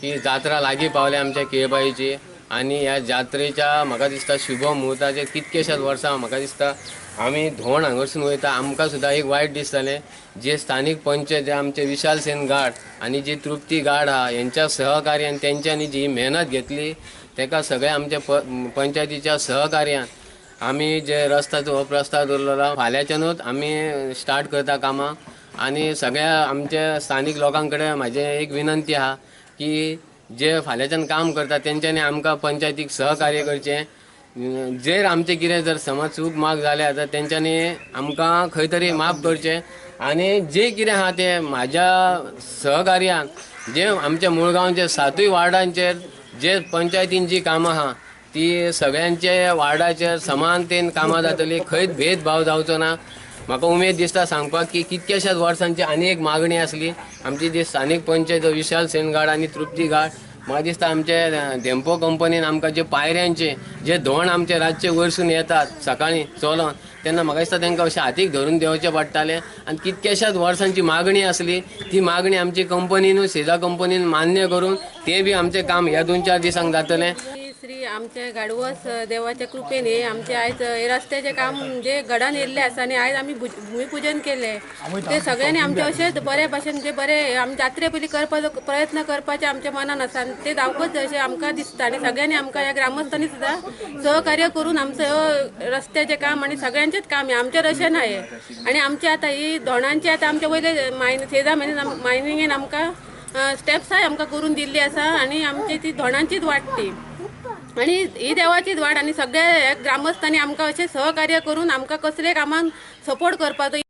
ही जात्रा लागीं पावल्या आमच्या केळबाईची आनी ह्या जात्रेच्या म्हाका दिसता शुभ मुहूर्ताचे कितकेशाच वर्सां म्हाका दिसता आमी धोंड हांगासून वयता. आमकां सुद्दां एक वायट दिसतालें जे स्थानीक पंच जे आमचे विशाल सेन गाड आनी जी तृप्ती गाड आहा हेंच्या सहकार्यान तेंच्यांनी जी मेहनत घेतली तेका सगळ्या आमच्या पंचायतीच्या सहकार्यान आमी जे रस्त्याचो हो प्रस्ताव दवरलेलो फाल्यांच्यानूच आमी स्टार्ट करता कामां. आनी सगळ्या आमच्या स्थानीक लोकां कडेन म्हाजें एक विनंती आहा की जे फाल्यांच्यान काम करता तेंच्यांनी आमकां पंचायतीक सहकार्य करचें. जर आमचें कितें जर समज चूक माग जाल्या तर तेंच्यांनी आमकां खंय तरी माफ करचें आनी जे कितें आहा तें म्हाज्या सहकार्यान जे आमच्या मुळगांवचे 7 वार्डांचेर जे पंचायतीन जी कामां आहा ती सगळ्यांचे वार्डाचेर समानतेन कामां जातली, खंयच भेदभाव जावचो ना. म्हाका उमेद दिसता सांगपाक की कितक्याशाच वर्सांची आनी एक मागणी आसली आमची जी स्थानीक पंचायत विशाल सेनगाड आनी तृप्ती गाड, म्हाका दिसता आमचे धेंपो कंपनीन आमकां जे पायऱ्यांचे जे धोंड आमचे रातचे वयरसून येतात सकाळीं चलोन तेन्ना म्हाका दिसता तांकां अशें हातीक धरून देंवचें पडटालें आनी कितक्याशाच वर्सांची मागणी आसली ती मागणी आमची कंपनीनूय सेजा कंपनीन मान्य करून तें बी आमचें काम ह्या 2-4 दिसांक जातलें. श्री आमचे गाडवस देवाच्या कृपेने आमचे आयज रस्त्याचे काम जे घडान येयल्ले आसा आनी आयज आमी भूमिपूजन केले ते सगळ्यांनी आमचे अशेंच बरे भाशेन जे बरे आमी जात्रे पयलीं करपाचो प्रयत्न करपाचे आमच्या मनान आसा आनी ते जावकच अशें आमकां दिसता आनी सगळ्यांनी आमकां ह्या ग्रामस्थांनी सुद्दां सहकार्य करून आमचें रस्त्याचें काम आनी सगळ्यांचेच काम हें आमचें अशें ना हें. आनी आमचे आतां ही धोणांची आतां आमच्या वयले सेजा मायनिंगेन आमकां स्टेप्साय आमकां करून दिल्ली आसा आनी आमची ती धोणांचीच वाट ती आनी ही देवाचीच वाट आनी सगळे ग्रामस्थांनी आमकां अशें सहकार्य करून आमकां कसले कामाक सपोर्ट करपाचो.